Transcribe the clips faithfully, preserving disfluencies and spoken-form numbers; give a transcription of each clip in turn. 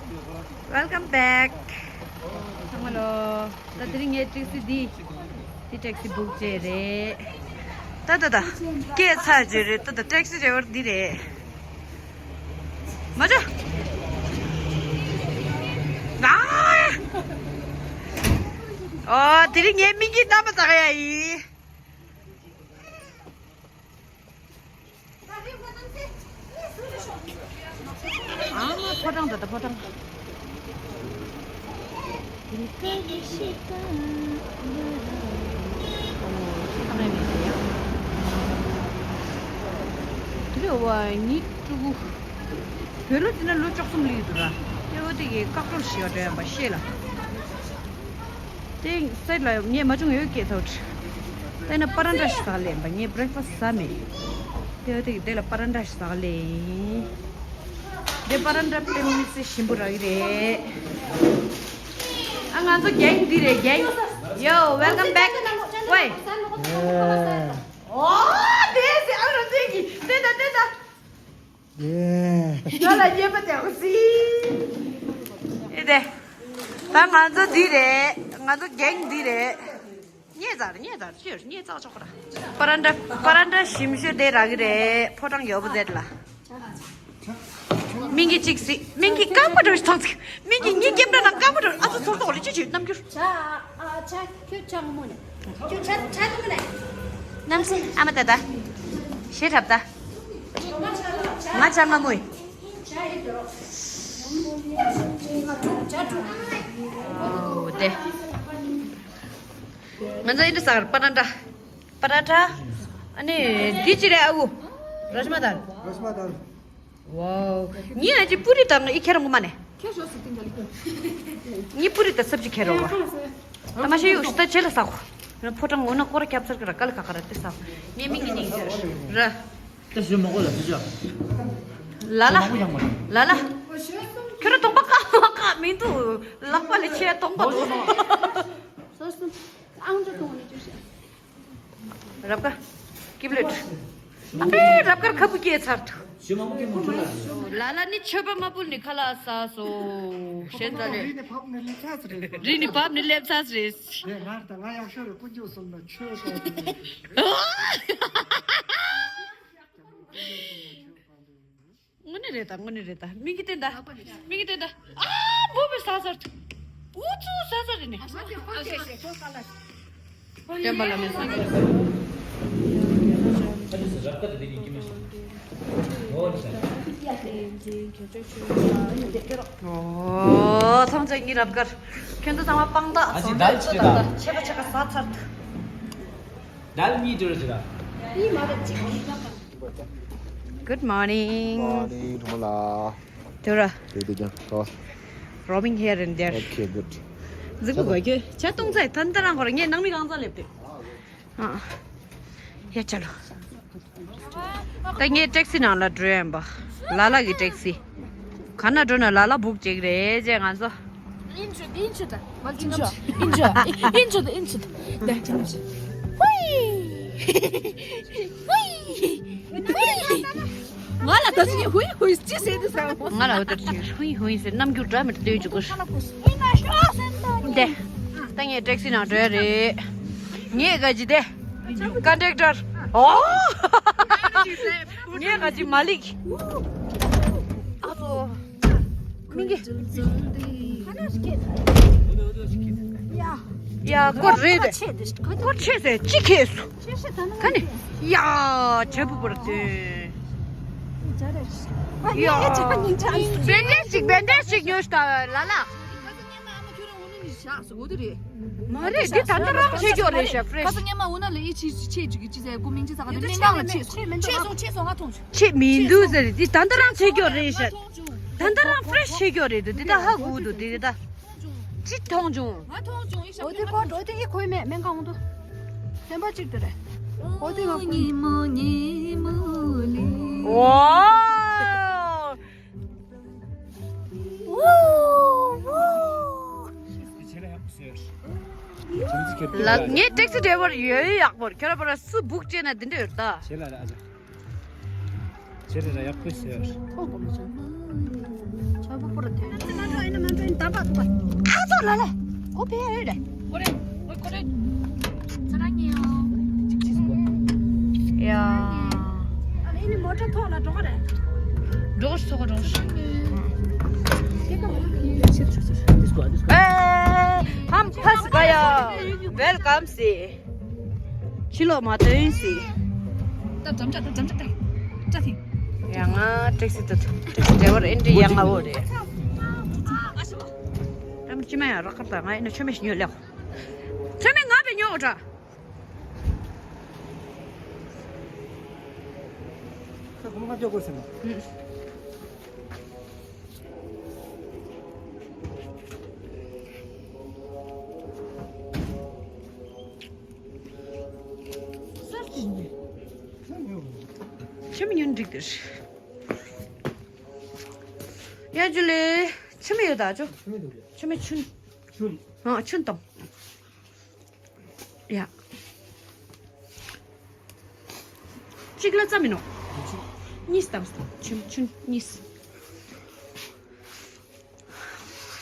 Welcome back. ཚང་མ་ལོ། ད་དེ་རིང་ངའི་ཊེག་སི་འདི། འདི་ཊེག་སི་བུག་བྱས་རེད། ད་ད་ད། སྐད་ཚར་བརྗོད་རེད། ད་ད་ཊེག་སི་ཌ་རའི་ཝར་འདི་རེད། མ་འཇོ། ཨ། ཨོ་དེ་རིང་ངའི་སྨན་གྱི་གཏམ་པ་ཚག་ཡ་ཡིན། ཨ་མ་ཕོ་བྲང་ད་ད་ཕོ་བྲང་། དེ་རེད་བ་ཉིད་ཕྲུ་གུ། བོད་ལོ་དེ་ན་ལོ་བཅུ་གསུམ་ལི་འདུག་ར། དེ་འོ་དེ་གི་བཀག་འགྲོ་ཞིག་ཡོད་འགྲོ་ཡང་པ་ཤེས་ལ། དེ་སེར་ལ་ངས་མ་བྱུང་ཡོད་སྐད་ཚོད། དེ་ན་པ་རན་ཏྲ་ཞིག་ཟག་ལེན་པ་ངས་བྷི་རེག་ཕ་སི་ཟ་མེད། དེ་འོ་དེ་གི་དེ་ལ་པ་རན་ཏྲ་ཞིག་ཟག་ལེན། དེ་པ་རན་ཏྲ་དཔེ་མི་སྲིད་ཞིམ་པོ་རག་གི་རེད། ཨ་ང་ཚོ་གེང་འདི་རེད་གེང་། Yo, welcome back. ཝེ། ཨོ་དེ་སེ་ཨ་རོ་དེ་གི་དེ་ད་དེ་ད། ཡེ། ང་ལ་ཉེས་པ་དེ་གོ་སི། ཨེ་དེ། ད་ང་ཚོ་འདི་རེད། ང་ཚོ་གེང་འདི་རེད། ཉེས་ཚར་ཉེས་ཚར་ཁྱོད་ཉེས་ཚར་ཆོག་ག་ར། པ་རན་ཏྲ་པ་རན་ཏྲ་ཞིམ་ཤོས་དེ་རག་གི་རེད། ཕོ་བྲང་ཡོད་པ་ཟེར་ལ། སྨན་གྱི་གཅིག་སྲིད། སྨན་གྱི་རྐང་པ་འགྲོ་ཞིག་ཐང་ཚིག་སྨན་གྱི་ཉིན་རྒྱབ་ན་ན་རྐང་པ་འགྲོ། ཨ་ཚོ་ཚོར་ཏོག་ལ་ཅི་བྱེད་རྣམ་འགྱུར། ཆ་ཨ་ཆ་ཁྱོད་ཆ་ངོ་མོ་ནས་ཁྱོད་ཆ་ཆ་ངོ་མོ་ནས། གནམ་སྲིད་ཨ་མ་ད་ད། ཞེ་དྲབ་ད། ང་ཆ་ང་མོ་ཡིན། ཨོ་དེ། ང་ཚོ་ཨིན་དྲ་ཟར་པ་ཏ་ཏྲ། པ་ཏ་ཏྲ། ཨ་ནི་འདི་ཅི་རེད་ཨ་འུ། ར་ཤི་མ་དཱལ། ར་ཤི་མ་དཱལ། ཝའོ། ངའི་ཨ་ཅེ་པུ་རི་དང་ཨི་ཁྱེར་ངོ་མ་ནས། ཁྱེར་ཤོག་སི་ཏིང་ག་ལི་ཀུན། ངའི་པུ་རི་དང་སབ་ཅི་ཁྱེར་རོགས་བ། ཨ་མ་ཤེས་ཡོད་ཤི་ད་ཆེ་ལ་ས་ཁོ། ཕོ་བྲང་ངོ་ན་སྐོར་ཁྱབ་ཚར་གི་ར་ཀ་ལི་ཁ་ཁ་ར་ཏི་ས། ངའི་མིང་གི་ནི་ཡིན་ར། ད་ཞུ་མ་གོ་ལ་ཞུ་ཞུ། ལ་ལ། ལ་ལ། ཁྱོད་ར་གདོང་པ་ཀ་མ་ཀ་མི་འདུག་ལག་པ་ལ་ཆེ་གདོང་པ་འདུག་ཨང་ཅོ་གདོང་ནི་ཅོ་ཤ། རབ་དཀར། སྐྱིབས་ལོད། ཨ་ཕའི་རབ་དཀར་ཁ་བུ་སྐྱེས་ཚར་འདུག་ཞུ་མ་གོ་གི་མ་འཁྲུལ་ལ། ལ་ལ་ནི་ཆོས་པ་མ་བུལ་ནི་ཁ་ལག་ཟ་སོ། ཞེན་ཙ་ལེ། རི་ནི་བབ་ནི་ལེབ་ཚ་ཟེར་རེད། རི་ནི་བབ་ནི་ལེབ་ཚ་ཟེར་རེད། དེ་ང་དང་ང་ཡག་ཤོས་རེད་ཀུན་སྤྱོད་སོང་ན་ཆོས་པ། དངོས་གནས་རེད་ད་དངོས་གནས་རེད་ད་མིག་གིས་བསྟན་ད། མིག་གིས་བསྟན་ད། ཨ་བོ་བོ་ཟ་ཟར། འུ་ཚུ་ཟ་ཟར་རེད་ནས། བསྟན་པ་བླ་མའི་ས། ཨོ་ཚང་ཚང་གཉིས་རབ་དཀར། ཁྱོད་ཚོ་ཚང་མ་སྤང་ཐག་ཨ་ཅེ་ཟོང་དལ་ཆེ་ད། ཆེ་ག་ཆེ་ག་ཟ་ཚར་འདུག་དལ་གཉིས་འདྲ་ཞིག་ལ། Good morning. Morning, ཐུ་མ་ལ། དུ་ར། དེ་དེ་ཀྱང་གོ། Roaming here and there. Okay, good. གཟིགས་པོ་གོ་ཁྱོད་ཆ་གཏོང་ཚད་ཐན་ཐ་རང་གོ་ར་ངས་ནང་མི་གང་ཚ་སླེབས་ཏེ། ཨ། ཡ་ཆ་ལོ། ད་ངས་ཊེག་སི་ནང་ལ་འགྲོ་ཡ་ཡིན་པ། ལ་ལ་གི་ཊེག་སི། ག་ན་འགྲོ་ན་ལ་ལ་སྦུག་ཅིག་རེད་ཅེས་ང་ཚོ། ཨིན་ཆུ་ཨིན་ཆུ་ད། ཨིན་ཆུ་ཨིན་ཆུ་ཨིན་ཆུ་ད་ཨིན་ཆུ་ད། ཧུའི་ཧུའི་ཧུའི། ང་ལ་ད་ཅི་ཧུའི་ཧུའི་ཅི་ཟེར་དུ་ཟེར། ང་ལ་འོ་ད་ཅི་ཧུའི་ཧུའི་ཟེར་རྣམ་འགྱུར་འདྲ་མི་འདྲ་སྟོན་བཅུག་གོ། འདི། ད་ངས་ཊེག་སི་ནང་འགྲོ་ཡ་རེད། ངས་ག་ཅི་དེ། ཀོན་ཊེག་ཊར། ཨོ། ངས་ག་ཅི་མ་ལིག་ཨ་ཙོ། མིང་གི། ཡ། ཡ་སྐོར་རེད་པས། སྐོར་ཆེ་ཟེར་ཅི་ཁེས་སུ། ཁ་ནི། ཡ་བྱ་བུ་བར་དོན། ཡ། བེན་ཌེ་ཞིག་བེན་ཌེ་ཞིག་ཉོས་ཤིག་ད་ལ་ལ། མ་རེད་འདི་ད་ལྟ་རང་བྱེད་ཀྱོག་རེད་ཤག་ཕི་རེ་ཤི། ཁ་སང་སྔོན་མ་འོ་ན་ལ་ཡི་ཆི་ཆི་ཆི་ཆི་ཆི་ཟེར་གོ་མིང་ཅི་ཟ་ག་དེ་མི་ངང་ལ་ཆེ་སོང་ཆེ་སོང་ཆེ་སོང་ང་མཐོང་བྱུང་། ཆེ་མི་འདུག་ཟེར་འདི་ད་ལྟ་རང་བྱེད་ཀྱོག་རེད་ཤག་ད་ལྟ་རང་ཕི་རེ་ཤི་བྱེད་ཀྱོག་རེད་འདུག་འདི་ད་ཧ་གོ་འདུག་འདི་ད་ཅི་མཐོང་བྱུང་། ང་མཐོང་བྱུང་ཡི་ཤ། འོ་དེ་ཁོ་འགྲོ་དེ་ཡི་ཁོའི་མེད་སྨན་ཁང་འོང་དུ་སེམས་པ་གཅིག་ཏུ་རེད། འོ་དེ་ང་ཁོའི་ཉི་མོ་ཉི་མོ་ལི། ཨོ། ལགས་ངས་ཊེག་སི་ཌ་རའི་ཝར་ཡོད་ཡོད་ཡག་པོར་ཁྱོད་ར་པ་ར་སུ་སྦུག་བྱས་ན་འདི་འདྲ་ཡོད་ད། ཁྱེད་ལ་ར་ཨ་ཅག་ཁྱེད་ར་ར་ཡག་པོ་ཟེར། ཁོ་གོ་མ་བྱུང་། ཆ་བུ་པོ་ར་དེ། ཨ་ཚོ་ལ་ལ། ཨོ་ཕེ་ཨེ་རེད། ཀོ་རེ། ཨོ་ཀོ་རེ། ཚ་ར་ཉེ་ཡོ། ཡ། ཨ་ལེ་ནི་མོ་ཊ་ཐོག་ལ་འགྲོ་ག་རེད། འགྲོ་ཤོག་འགྲོ་ཤོག་ཨེ། ཧམ་ཕ་སི་ག་ཡ། Welcome see། ཕྱི་ལོགས་མ་ཐོན་སྲིད། ད་འགྲམ་ལྕག་ད་འགྲམ་ལྕག་ད་ལྕག་ཐིང་། ཡ་ང་ཊེག་སི་ད་ཊེག་སི་ཌ་རའི་ཝར་ཨེན་ཊི་ཡ་ང་འོ་རེད། ཨ་ཤི་མ། ཨ་མ་ཅི་མ་ཡ་རག་ཁར་ད་ང་ཡིན་ན་ཆོ་མེ་ཉོ་ལེགས། ཆོ་མེ་ང་བེ་ཉོ་འོ་ད། ཁ་ཁོ་མ་ཁ་ཅོ་གོ་སེ་མ། སར་གྱིས་ཉོས། ཆི་མི་ཉོན་འགྲིག་དེར། ཡ་ཇུ་ལེ། ཆི་མི་ཡོད་ད་ཇུ། ཆི་མི་ཆུན། ཆུན། ཨ་ཆུན་དང་། ཡ། གཅིག་ལ་ཙམ་མིན་ནོ། གཉིས་དམ་ཆུན་ཆུན་གཉིས།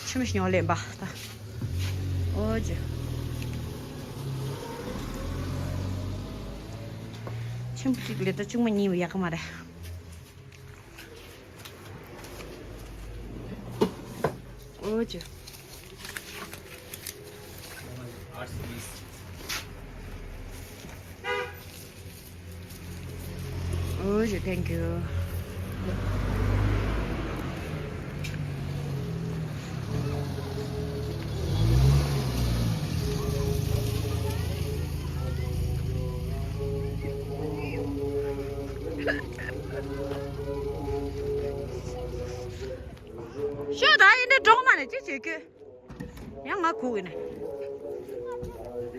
ཆུ་མི་ཤི་ཉོ་ལེན་པ་ད། ཨོ་ཇི། ཆུན་པོ་གཅིག་ལས་ད་ཆུང་མ་གཉིས་ཡག་གི་མ་རེད། ཨོ་ཇི། ཨོ་ཇི། Thank you། ཤོག་ད་ཡིན་ནའི་གྲོགས་མ་ནས་ཅི་བྱེད་ཀྱི། ཡང་ང་ཁུག་ཡིན་ནས།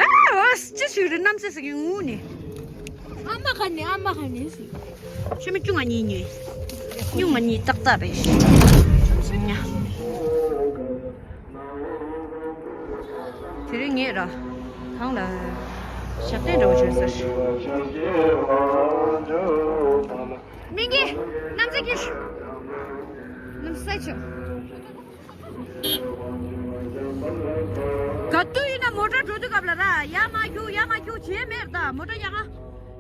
ཨ་འོ་ཅི་ཞིག་རེད། རྣམ་སྲས་ཟེར་གྱི་ངུ་ནི། ཨ་མ་ག་ནས་ཨ་མ་ག་ནས་ཟེར། ཆུ་མིག་ཆུང་ང་གཉིས་ཉོས། སྨྱུག་མ་གཉིས་ཏག་ཏག་རེད། ཉ། དེ་རིང་ངས་ར། ཐང་ལ། ཞབས་བརྟན་འདྲ་བོ་བྱོས་ཟེར། མིང་གི། རྣམ་སྲས་ཀྱི། རྣམ་སྲས་ཆུ། ག་དུས་ཡིན་ན་མོ་ཊ་འགྲོ་དུས་སྐབས་ལ་ར་ཡ་མ་རྒྱུག་ཡ་མ་རྒྱུག་བྱེད་མེད་ད། མོ་ཊ་ཡ་ང་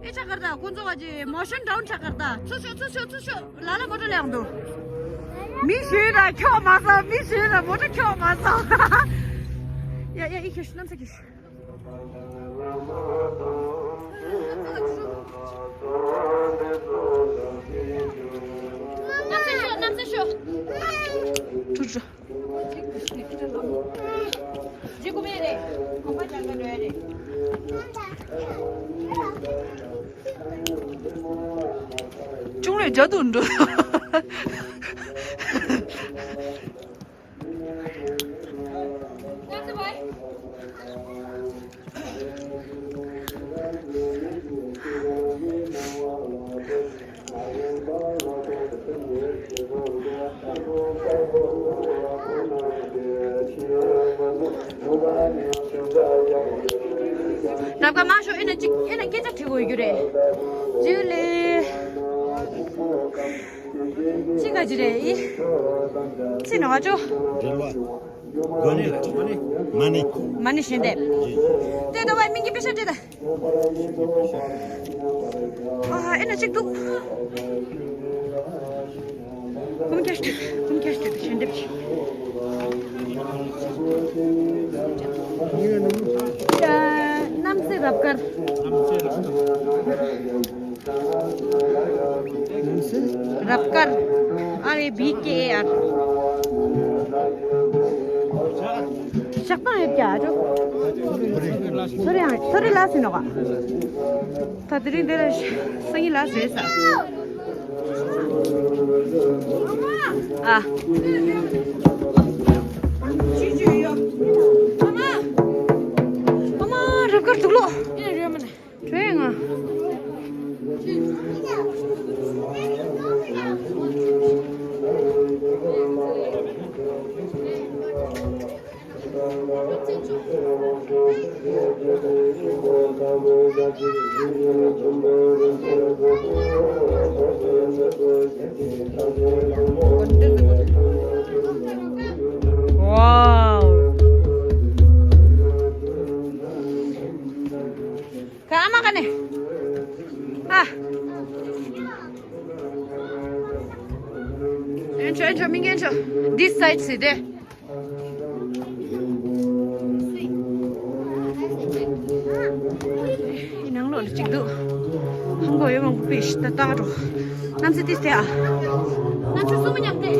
ཨེ་ཆ་གར་ད་ཁོ་ཚོ་བ་ཅི་མོ་ཤོན་ཌའུན་ཆ་གར་ད། ཚུར་ཤོག་ཚུར་ཤོག་ཚུར་ཤོག་ལ་ལ་མོ་ཊ་ལེན་འདུག་མི་ཞིག་ད་ཁྱོག་མ་ཟ། མི་ཞིག་ད་མོ་ཊ་ཁྱོག་མ་ཟ། ཡ་ཡ་ཨི་ཁྱོད་ཤི་ནམ་ས་ཁྱོད་ཤི། ཅུང་ལས་ཇ་དུ་འགྲོ། རབ་དཀར་མང་ཤོས་ཨེ་ན་གཅིག་ཨེ་ན་སྐད་ཆ་དྲི་དགོས་རྒྱུ་རེད། ཇུ་ལེ། ཅི་ག་ཅི་རེད་ཨི། ཅི་ནོ་ཨ་ཅོ། རེད་བ། གོ་ནི་ལ་གོ་ནི། མ་ནི། མ་ནི་ཞིན་དེ། དེ་དོ་བའི་མིང་གི་པེ་ཤ་དེ་ད། ཨ་ཨེ་ན་གཅིག་འདུག་ཀུམ་ཁྱེར་ཏེ་ཀུམ་ཁྱེར་ཏེ་ཞིན་དེ་བྱེད། རྣམ་སྲས་རབ་དཀར། རབ་དཀར། ཨ་རེ་བི་ཀེ་ཨེ་ཨར། ཞག་པང་ཡོད་ཀྱ་ཨ་ཅོ། ཚོ་རེ་ཡང་ཚོ་རེ་ལ་སི་ནོ་ག་ད་དེ་རིང་འདིར་སང་ཉིན་ལ་བཟོས་ས། ཨ། ཨ་མ། ཨ་མ་རབ་དཀར་དུག་ལོག་བྲོས་ང་། སྐྱེན་ཆོ། This side sit there. ཡི་ནང་ལོགས་ལ་གཅིག་འདུག་ཧང་གོ་ཡོད་མང་པོ་པིས་ད་ལྟ་འགྲོ། གནམ་ས་ཏིས་དེ་ཨ། གནམ་ས་སུ་མ་ཉམས་ཏེ།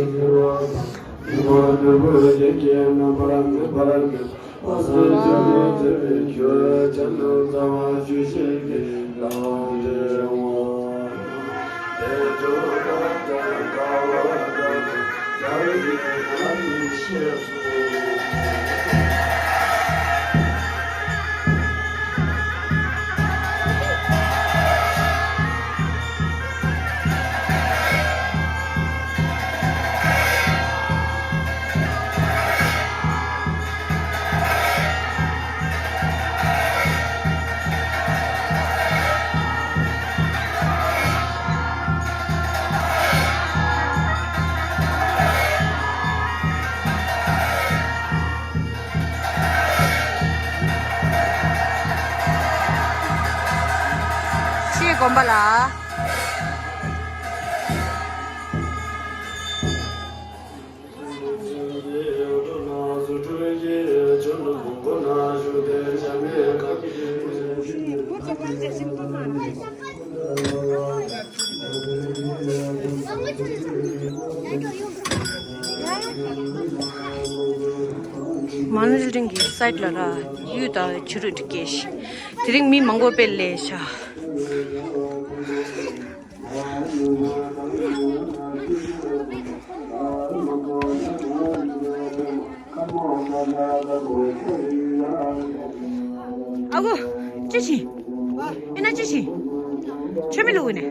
ཆེས་དགོན་པ་ལ། མ་ཎི་རི་སྒྲེང་གི་སའིཌ་ལ་ར་གཡུ་དང་བྱུ་རུ་འདི་སྐྱེས་ཤིང་། དེ་རིང་མི་མང་པོ་དཔེ་སླེབས་ཤག་ཨ་ཁུ། ཅི་བྱེད། ཨེ་ན་ཅི་བྱེད། ཆོས་མེད་ལུག་ནས།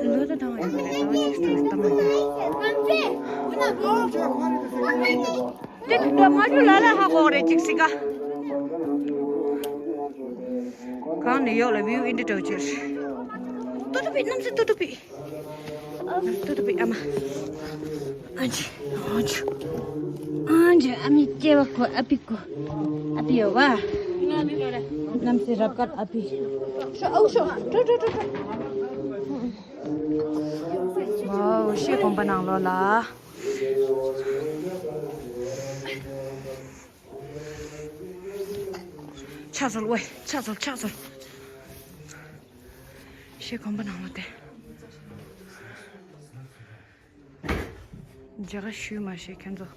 ལོ་ད་བཏང་བ་ཡིན་པ་རེད། ཟླ་བ་གཅིག་སྟོང་བཏང་བ་ཡིན་པ་རེད། དེ་དུས་ད་མ་ཞུ་ལ་ལ་ཧ་གོ་རེད་ཅིག་སི་ཀ། གང་ནས་ཡོག་ལ་བིའུ་ཨིན་འདྲ་འདྲ་བོ་ཅིག་ཏོ་ཏོ་པི་གནམ་སའི་ཏོ་ཏོ་པི། ཏོ་ཏོ་པི་ཨ་མ། ཨ་ཅི། ཨ་ཅི། ཨ་ཅི་ཨ་མི་ཅེ་བ་ཁོ་ཨ་པི་ཁོ། ཨ་པི་ཡོ་བ། གནམ་སའི་རབ་དཀར་ཨ་པི། ཤོ་ཨའུ་ཤོ་ཏོ་ཏོ་ཏོ་ཏོ། ཝའོ་ཤེས་དགོན་པ་ནང་ལོགས་ལ། ཕྱག་འཚལ་ཝེ་ཕྱག་འཚལ་ཕྱག་འཚལ། ཤེས་དགོན་པ་ནང་ལོགས་དེ། མཇལ་ཁ་ཞུས་མ་ཤེས་ཁྱེད་ཚོ།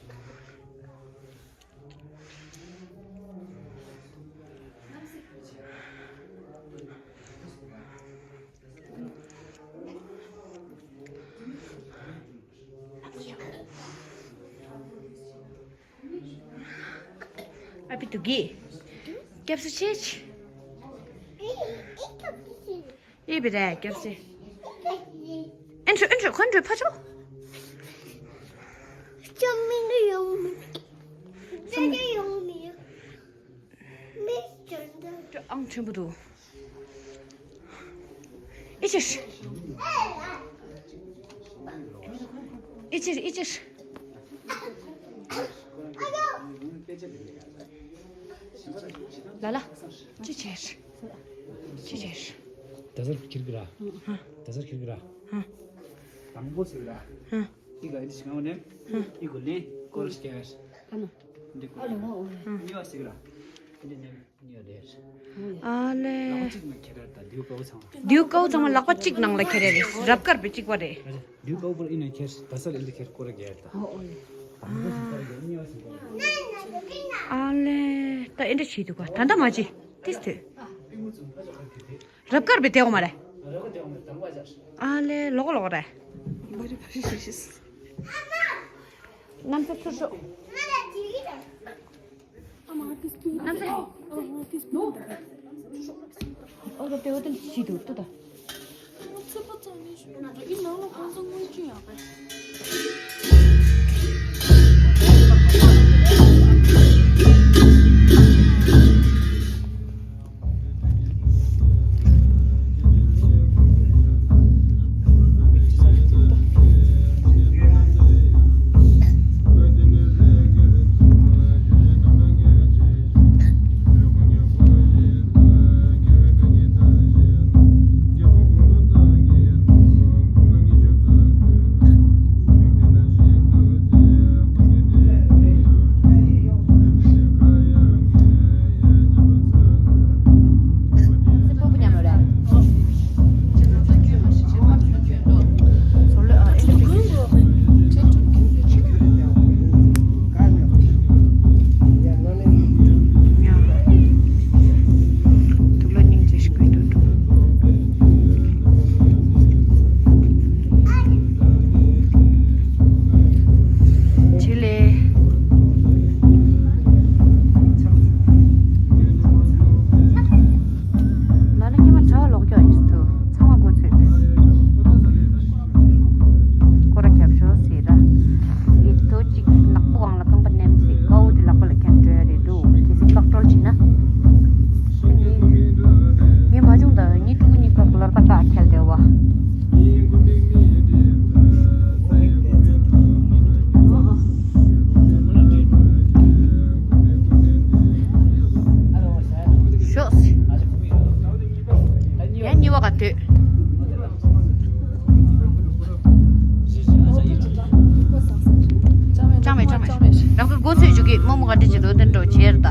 ཨ་པི་དུ་གི། སྐྱབས་སུ་མཆི། ཨི་བི་ར་སྐྱབས་སུ། ཨེན་ཧྲུ་ཨེན་ཧྲུ་ཁོན་ཧྲུ་ཕ་ཆོ། ཅོ་མིན་ཡོང་མི། ཅོ་ཡོང་མི། མི་ཅོ་འདྲ། ཨང་ཆེན་པོ་འདུག་ཨི་ཅིར། ཨི་ཅིར་ཨི་ཅིར། ལ་ལ། ཅི་བྱེད། ཅི་བྱེད། ད་སར་ཁྱེར་གི་ར། ཧ། ད་སར་ཁྱེར་གི་ར། ཧ། དང་པོ་ཟེར་གི་ར། ཧ། ཨི་ག་ཨི་ཅི་ང་ནེ། ཧ། ཨི་གོ་ལེ། ཀོར་སི་ཀེ་ར། ཁ་ན། འདི་ཀོ་ལེ། ཨ་ལེ། ཨ་ལེ། ལག་གཅིག་ནས་ཁྱེར་ར་ད་ལྡེའུ་དཀར་པོ་ཚང་མ། ལྡེའུ་དཀར་པོ་ཚང་མ་ལག་པ་གཅིག་ནང་ལ་ཁྱེར་རེད། རབ་དཀར་པོ་གཅིག་པ་རེད། ལྡེའུ་དཀར་པོ་ཨི་ནས་ཁྱེར་ད་སར་ཨི་འདི་ཁྱེར་སྐོར་ར་རྒྱལ་ད། ཨོ་ཨོ་ལེ། ཨ་ལེ། ད་ཨི་འདྲ་བྱེད་འདུག་ག་ད་ད་མ་བྱེད་ཏིས་ཏེ། རབ་དཀར་པོ་དེ་འོ་མ་རེད། ཨ་ལེ་ལོག་ལོག་རེད། གནམ་ས་ཚུར་ཤོག་ཨ་མ་ཏིས་པི་ཨ་ཏིས་པི་ཨོ་རོ་ཏེ་འོ་ཏེ་ཤི་དུ་ཏུ་ད། ཚོད་པ་ཙམ་ནས་ཞུ་ན་ད་ཨི་ནང་ལ་གང་ཚང་དངུལ་ཅི་ཡག་པ། བ། ཤོག་ཡང་གཉིས་པ་ག་དུས། ཅང་མེད་ཅང་མེད། རང་གི་མགོ་ཚོས་འཇུག་གི་རྨོ་མོ་ག་འདྲ་ཅིག་འདུག་དེ་འགྲོ་བྱེད་ད།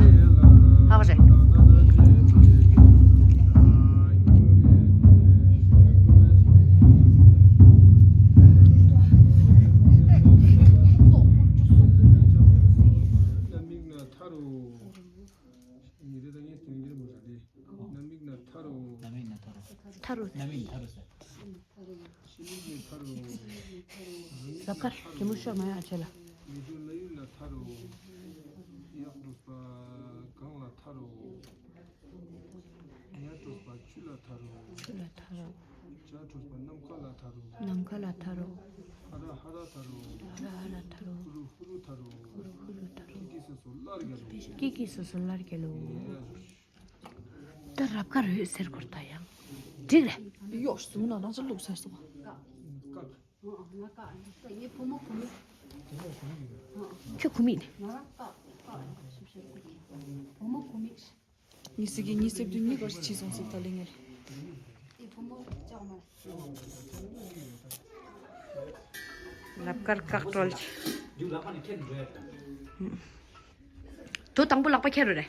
ཧ་གོ་རེད། ཐ་རུ། ཐ་རུ། ལབ་ཁར་གད་མོ་ཤོར་མ་ཡོང་ཆེ་ལ། མེ་དྲོད་ལ་ཡུལ་ལ་ཐ་རུ། གཡག་འགྲོས་པ་གངས་ལ་ཐ་རུ། ཉ་འགྲོས་པ་ཆུ་ལ་ཐ་རུ། ཆུ་ལ་ཐ་རུ། བྱ་འགྲོས་པ་ནམ་མཁའ་ལ་ཐ་རུ། ནམ་མཁའ་ལ་ཐ་རུ། ཧ་ར་ཧ་ར་ཐ་རུ། ཧ་ར་ཧ་ར་ཐ་རུ། ཧུ་རུ་ཧུ་རུ་ཐ་རུ། ཧུ་རུ་ཧུ་རུ་ཐ་རུ། ཀི་ཀི་སོ་སོ་སླར་གྱི་ལོ། ཀི་ཀི་སོ་སོ་སླར་གྱི་ལོ། ད་རབ་དཀར་འོད་ཟེར་སྐོར་ད་ཡང་། འགྲིག་རེད། གཡོག་ཟུང་ན་རང་ཚོ་ལུག་ཟེར་སོང་། ཁྱོད་ཁུ་མིག་ནི། ཉི་ཟེར་གི་ཉི་ཟེར་དུས་ཉི་གར་ཕྱིས་སོང་ཟིག་ད་ལེ་ངེར། ལབ་དཀར་བཀག་གྲོལ། དོ་དང་པོ་ལག་པ་ཁྱེར་རོ་རེ།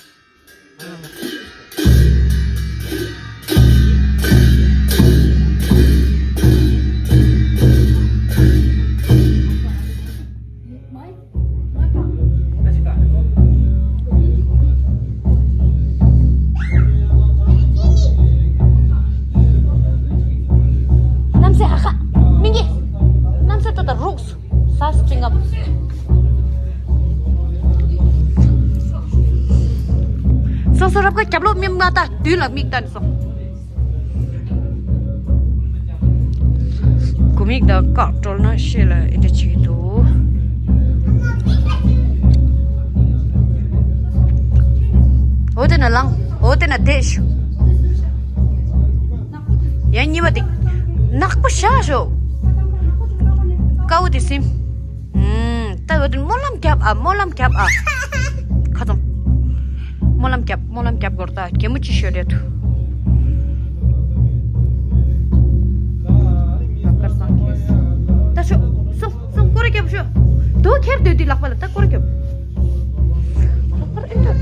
གནམ་སེ་ཧ་ཁ། མིང་གི། གནམ་སེ་ཏོ་ད་རུག་སུ། ས་སྤྲིན་ངམ། སོ་སོ་རབ་ཁ་རྒྱབ་ལོག་མི་མ་ད་དུས་ལ་མིག་ལྟ་ནས་སོང་། གུ་མིག་དང་བཀག་གྲོལ་ན་ཤེས་ལ་ཨེ་འདྲ་བྱེད་ཀྱི་འདུག་འོ་དེ་ན་ལངས། འོ་དེ་ན་བསྡད་ཤོག་ཡང་གཉིས་པ་དེ། ནག་པོ་བཞག་ཤོག་དཀར་པོ་དེ་སིམ། ཨུམ། ད་འོ་དེ་སྨོན་ལམ་རྒྱབ་ཨ། སྨོན་ལམ་རྒྱབ་ཨ། ཁ་ཚོམ། སྨོན་ལམ་རྒྱབ། སྨོན་ལམ་རྒྱབ་དགོས་རེད། ད་གད་མོ་ཅི་ཤོད་རེད་དུ། ལབ་དཀར་སང་ཁེས། ད་ཤོག་སོང་སོང་། སྐོར་ར་རྒྱབ་ཤོག་དོ་ཁྱེར་སྡོད་དུས་ལག་པ་ལ་ད་སྐོར་ར་རྒྱབ། ལག་པར་ཨེ་འདྲ།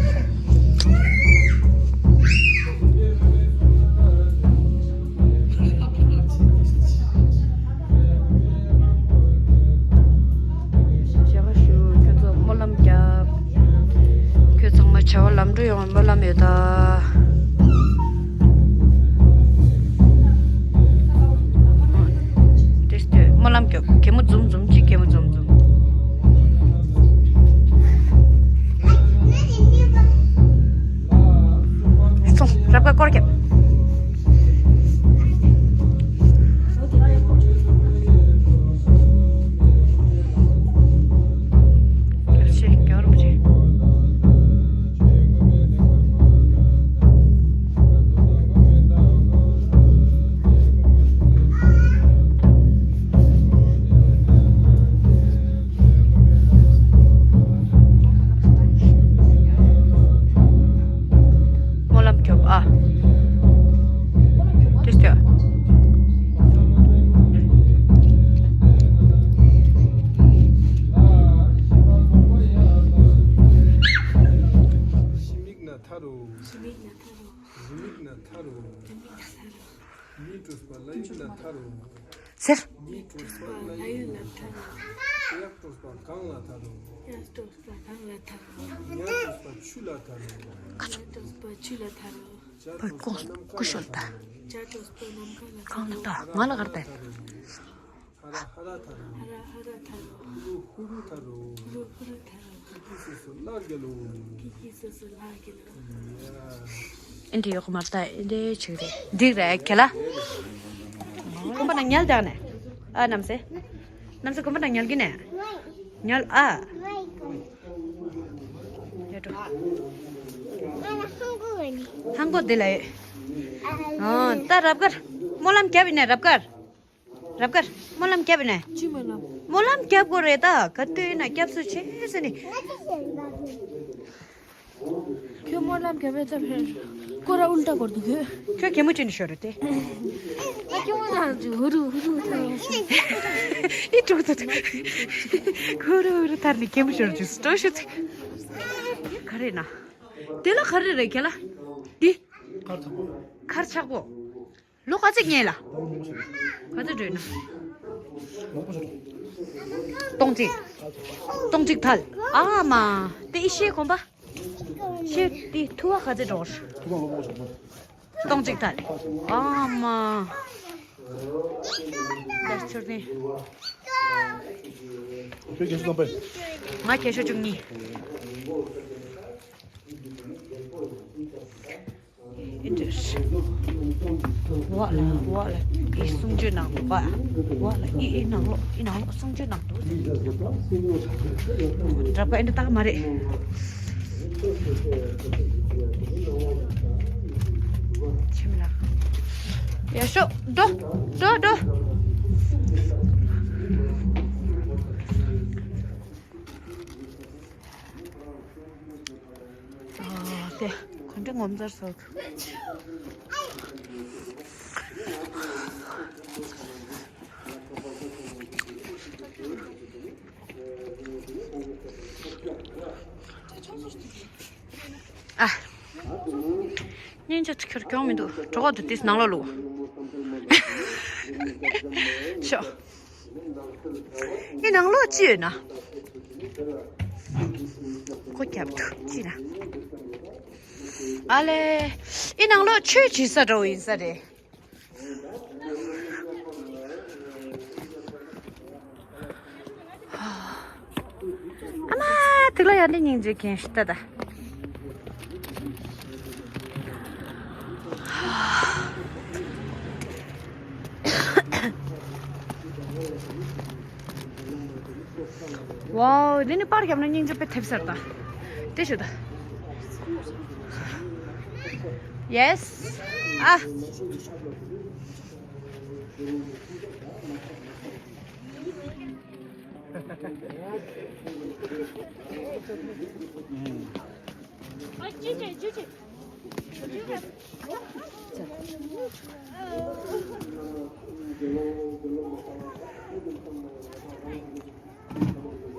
བྱ་བ་ཞུ། ཁྱོད་ཚོ་སྨོན་ལམ་རྒྱབ། ཁྱོད་ཚང་མ་བྱ་བ་ལམ་འགྲོ་ཡོང་བའི་སྨོན་ལམ་ཡོད་ད། དེ་སྟོད་སྨོན་ལམ་རྒྱབ། གད་མོ་འཛུམ་འཛུམ་གཅིག་གད་མོ་འཛུམ་འཛུམ། སོང་། རབ་དཀར་སྐོར་རྒྱབ། སྨོན་ལམ་རྒྱོབ་ཨ། ཏིས་ཏི། ཤི་མིག་ན་ཐ་རུ། ཤི་མིག་ན་ཐ་རུ། རི་མིག་ན་ཐ་རུ། རི་མིག་ན་ཐ་རུ། མི་འགྲོས་པ་ལྷ་ཡུལ་ལ་ཐར་རོ། ཟེར། མི་འགྲོས་པ་ལྷ་ཡུལ་ལ་ཐར་རོ། གཡག་འགྲོས་པ་གངས་ལ་ཐར་རོ། གཡག་འགྲོས་པ་གངས་ལ་ཐར་རོ། ཉ་འགྲོས་པ་ཆུ་ལ་ཐར་རོ། ཉ་འགྲོས་པ་ཆུ་ལ་ཐར་རོ། བྱ་འགྲོས་པ་ནམ་མཁའ་ལ་ཐར་རོ། བྱ་འགྲོས་པ་ནམ་མཁའ་ལ་ཐར་རོ། གང་ལ་ཐར། ང་ལ་གར་ཐར། ཧ་ར་ཧ་ར་ཐར་རོ། ཧ་ར་ཧ་ར་ཐར་རོ། ཧུ་རུ་ཧུ་རུ་ཐར་རོ། ཧུ་རུ་ཧུ་རུ་ཐར་རོ། ཀི་ཀི་སོ་སོ་ལྷ་རྒྱལ་ལོ། ཀི་ཀི་སོ་སོ་ལྷ་རྒྱལ་ལོ། ཨེ་འདྲ་ཡོག་མ་ལྟ་ཨེ་འདྲ་ཆུ་རེད། འགྲིག་རེད་ཁྱེད་ལ། གོམ་པ་ན་ཉལ་དང་ནས། ཨ་ནམ་སེ། ནམ་སེ་གོམ་པ་ན་ཉལ་གི་ནས། ཉལ་ཨ། ཡ་འགྲོ། ཧང་གོ་དེ་ལ་ཡོད། ཨ་ད་རབ་དཀར། སྨོན་ལམ་རྒྱབ་ཡིན་ནས་རབ་དཀར། རབ་དཀར། སྨོན་ལམ་རྒྱབ་ཡིན་ནས། ཅི་སྨོན་ལམ། སྨོན་ལམ་རྒྱབ་དགོས་རེད་ད། ག་དུས་ཡིན་ན་སྐྱབས་སུ་མཆི་ཟེར་ནས། ཁྱོད་སྨོན་ལམ་རྒྱབ་ཡོད་ད་ཕེར། སྐོར་ར་ཨུལ་ཊ་སྐོར་འདུག་གོ། ཁྱོད་གད་མོ་ཅན་ཤོར་རེད་དེ། ཨ་སྐྱོ་མོ་ནང་ཅུ་ཧུ་རུ་ཧུ་རུ་ཐང་། ཨི་ཀྲུག་ཏུ་ཏུ། ཧུ་རུ་ཧུ་རུ་ཐར་ནས་གད་མོ་ཤོར་ཅུ་སྤྲོ་ཤུ་ཚིག་ག་རེ་ན། དེ་ལ་ག་རེ་རེད་ཁྱེད་ལ། འདི། ཁར་ཆག་པོ། ཁར་ཆག་པོ། ལོ་ག་ཚོད་ཉལ་ལ། ག་ཚོད་འགྲོ་ན། སྟོང་གཅིག་སྟོང་གཅིག་ཐལ། ཨ་མ། དེ་ཨི་ཤེས་གོམ་པ། ཤེས་དེ་ཐུ་བ་ག་ཚོད་འགྲོ། སྟོང་གཅིག་ཐལ། ཨ་མ། ལས་ཆུར་ནི། ཁྱོད་རྒན་ཤོས་ཙམ་པས། ང་རྒན་ཤོས་བཅུ་གཉིས། འོག་ལ་འོག་ལ་ཨི་གསུང་ཆོས་ནང་དུ་པ། འོག་ལ་ཨི་ཨི་ནང་ལོགས་ཨི་ནང་ལོགས་གསུང་ཆོས་ནང་དུ། འདྲ་པ་ཨེ་འདྲ་ཏག་མ་རེད། ཆེ་མི་ལགས། ཡ་ཤོག་འགྲོ། འགྲོ་འགྲོ། ཨ་དེ་གོན་འདྲ་ངོ་མཚར་སོགས། ཨ། སྙིང་རྗེ་ཁྱོད་གྱོང་མི་འདུག་གྲོགས་འདུག་དེ་ནང་ལོགས་ལུག་ཤོག་འདི་ནང་ལོགས་ཅི་ཡོད་ན། ཁོ་རྒྱབ་ཏུ་ཅི་ན། ཨ་ལེ། འདི་ནང་ལོགས་ཆོས་བྱེད་ས་འདྲ་བོ་ཡིན་ས་རེད། ཨ་མ། དེ་ལ་ཡང་ནི་སྙིང་རྗེ་མཁན་ཞིག་ལྟ་ད། ཝའོ། འདི་ནི་པར་བརྒྱབ་ན་སྙིང་རྗེ་དཔེ་ཐེབས་ས་རེད་ད། དེ་ཞུ་ད། Yes. ཨ།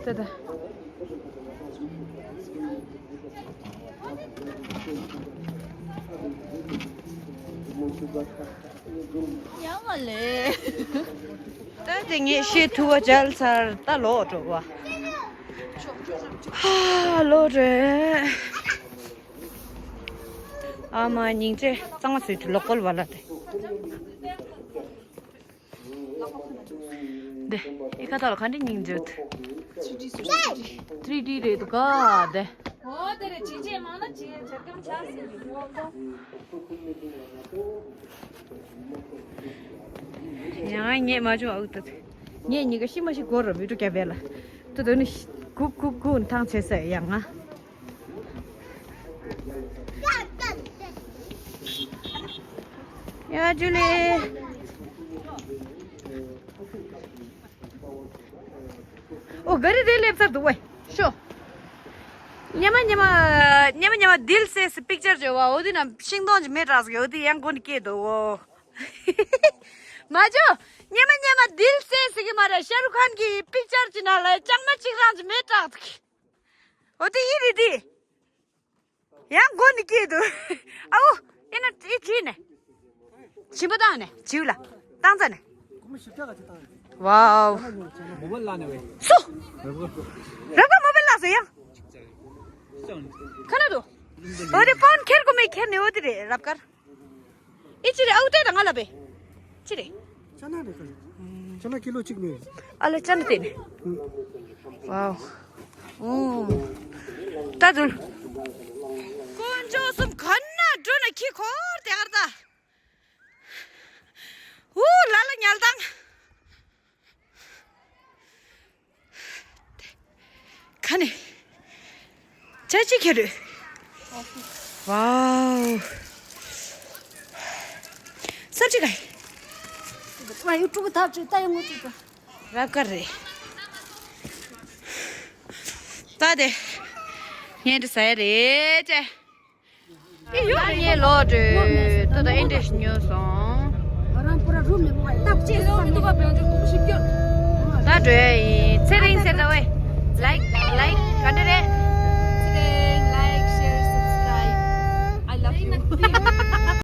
ད་ད། ཡང་མ་ལས། ད་དེ་ངས་ཤེས་ཐུབ་པ་འཇལ་ཚར་ད་ལོག་འགྲོ་བ། ཧ་ལོག་འགྲོ། ཨ་མ་སྙིང་རྗེ་གཙང་མ་བཟོས་ཏེ་ལོག་གོལ་བ་ལ་དེ། འདི་ཨི་ཁ་ཐག་ལ་ག་འདྲ་སྙིང་རྗེ། ཐི་རི་ཌི་རེད་འདུག་ག་དེ། འོ་དེ་རེད། ཇི་བྱས་མང་ན་ཇི་ཡན་ཇེར་ཀམ་ཆགས་ཟིན་རེད། ཡང་ངས་མ་བྱུང་ཨུ་ཏུ། ངས་གཉིས་ཀ་ཤི་མ་ཤི་སྒོར་ར་བི་ཏུ་རྒྱབ་པས་ལ། ཏུ་ཏུ་ནི་གུག་གུག་གུག་ཐང་ཆད་ས་ཡང་ང་། ཡ་ཇུ་ལི། ཨོ་ག་རི་རེད་སླེབས་ཚར་འདུག་ཝེ། ཤོ། ཉི་མ་ཉི་མ། ཉི་མ་ཉི་མ་དིལ་སེ་སི་པིག་ཅར་བྱོས་བ། འོ་དེ་ན་ཤིང་སྡོང་གི་མེ་དྲག་ཟིག་འོ་དེ་ཡང་མགོ་ནས་སྐྱེས་འདུག་ཨོ། མ་ཇོ། ཉི་མ་ཉི་མ་དིལ་སེ་སི་གི་མ་རེད། ཤ་རུ་ཁན་གི་པིག་ཅར་གྱི་ནང་ལ་ལྕང་མ་གཅིག་རང་གི་མེ་དྲག་འདུག་འོ་དེ་ཡི་རེད་དེ། ཡང་མགོ་ནས་སྐྱེས་འདུག་ཨའུ། ཨེ་ན་ཨེ་བྲིས་ནས། ཞིམ་པོ་བཏང་ནས་བྱིའུ་ལ། བཏང་ཙ་ནས། ཝའོ། མོ་བལ་ལ་ནས་བས། སུ། རབ་ག་མོ་བལ་ལ་སོ་ཡང་། ཁ་ན་དུ། འོ་དེ་ཕོན་ཁྱེར་གོ་མེད་ཁྱེར་ནས་འོ་དེ་རེད་རབ་དཀར། ཨི་ཅི་རེད་ཨའུ་ཏེ་དང་ང་ལ་བས། ཅི་རེད། ཅ་ན་རེད་ཁ། ཅ་ན་ཀི་ལོ་གཅིག་མེད། ཨ་ལེ་ཅ་ན་དེ་ནས། ཝའོ། ཨོ། ད་དུ། དཀོན་མཆོག་གསུམ་ག་ན་འགྲོ་ན་ཁྱི་འཁོར་དེ་གར་ད། ཨུ་ལ་ལ་ཉལ་དང་། ཁ་ནས། ཅ་ཅི་ཁྱེར་རེད། ཝའོ། སབ་ཅི་ག་ཡི། ང་ཡུ་ཊུབ་ཐབས་བྱས་ད་ཡོང་ངོ་ཅིག་ག་རབ་དཀར་རེད། ད་དེ། ངས་འདི་ཟ་ཡ་རེད་ཅེ། ཨེ་ཡོད་རེད། ངས་ལོག་འགྲོ། ད་ད་ཨེ་འདྲ་ཞིག་ཉོས་སོང་། ད་འགྲོ་ཡ་ཡིན།